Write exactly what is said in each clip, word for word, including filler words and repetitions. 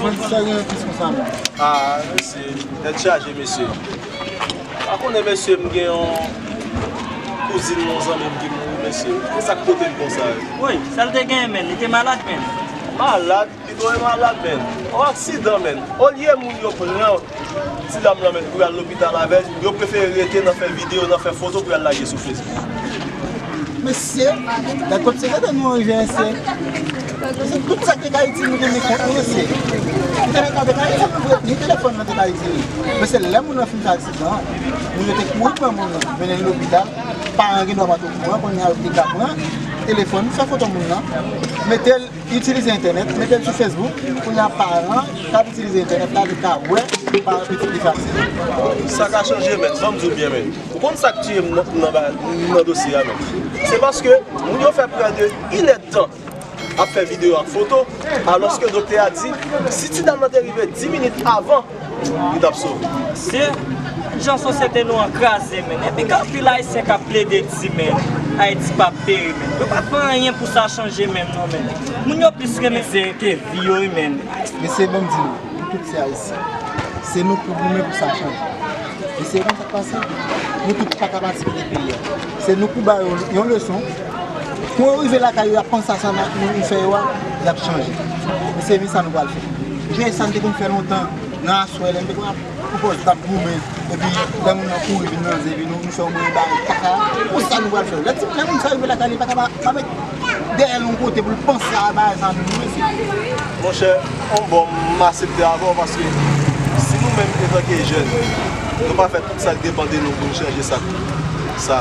Sa gen plis konsa menm. Ah, mesye, tèt chaje, mesye. Pa konnen, mesye, m gen yon kouzin, yon zanmi m ki mouri, mesye. E sa k pote m konsa, wi. Woy, sa l te genyen, menn? Li te malad, menn. Malad? Li twò malad, menn. Yon aksidan, menn. Olye moun yo pran ti dam lan, menn, pou y al lopital avè l, yo prefere rete nan fè videyo, nan fè foto pou y al lage sou Facebook. Mesye, gad kot se gade nou an rive, mesye. Mesye, tout sa k te ka itil nou te met kont nou, mesye. Entènèt la te ka itil nou vre, ni telefòn nan te ka itil nou. Mesye, lè moun nan fin fè aksidan an, moun yo te kouri pran moun nan, mennen l lopital. Paran gen dwa pa t okouran, kounye a yo te ka pran telefòn, fè foto moun nan, mete l, itilize entènèt, mete l sou Facebook, kounye a paran k ap itilize entènèt la, li ka wè paran pitit li fè aksidan. Sa ka chanje, menn, ban m di w byen, menn. Ou konn sa k tiye m nan, nan ba-, nan dosye a, menn? Se paske moun yo fè prè de inèdtan ap fè videyo ak foto, alòske doktè a di, si ti dam nan te rive dis minit avan, li t ap sove. Se jan sosyete nou an kraze, menn. Epi gen anpil Ayisyen k ap plede di, menn, Ayiti p ap peri, menn. Yo pa fè anyen pou sa chanje menm, non, menn. Moun yo plis renmen zere ke vi yo, wi, menn. Mesye, ban m di nou, nou tout se Ayisyen. Se nou k pou goumen pou sa chanje. Mesye, konn sa k pase? Nou tout pa ka pati kite peyi a. Se nou k pou ba yo yon leson. Pou yo rive lakay yo, y ap panse a sa n ap, nou, nou fè yo a, y ap chanje. Mesye, men sa nou pral fè. Jwe sa n te konn fè lontan, nan aswè, lè n te konn ap, pou pòz, t ap goumen. Epi, lè moun nan kouri vin nan ze, epi nou, nou fè yon mwen bay kaka. Pou sa nou pral fè. Lè ti, lè moun sa rive lakay li, pa ka pa, pa met dèyè l yon kote pou l panse a bagay sa menm, mesye. Monchè, yon bò m aksepte avè w, paske si nou menm, antanke jèn, nou pa fè tout sa k depann de nou pou n chanje sa, sa,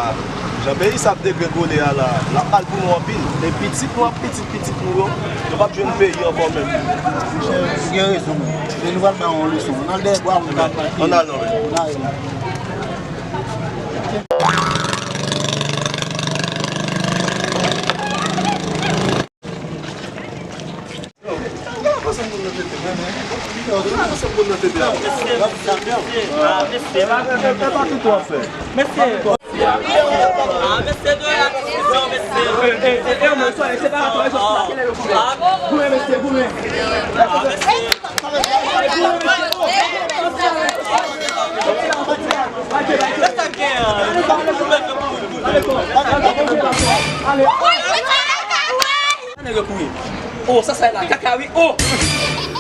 jan peyi sa ap degregode a la, l ap mal pou nou anpil. E pitit nou ak pitit pitit nou yo, nou p ap jwenn peyi ankò menm. Monchè, ou gen rezon, menm. Men nou pral ba w yon leson. Ann al dèyè bwa, moun k ap pati. Ann al non, men. Ann al non. Nèg yo kouri. Oh, sa sa la kaka wi. Oh!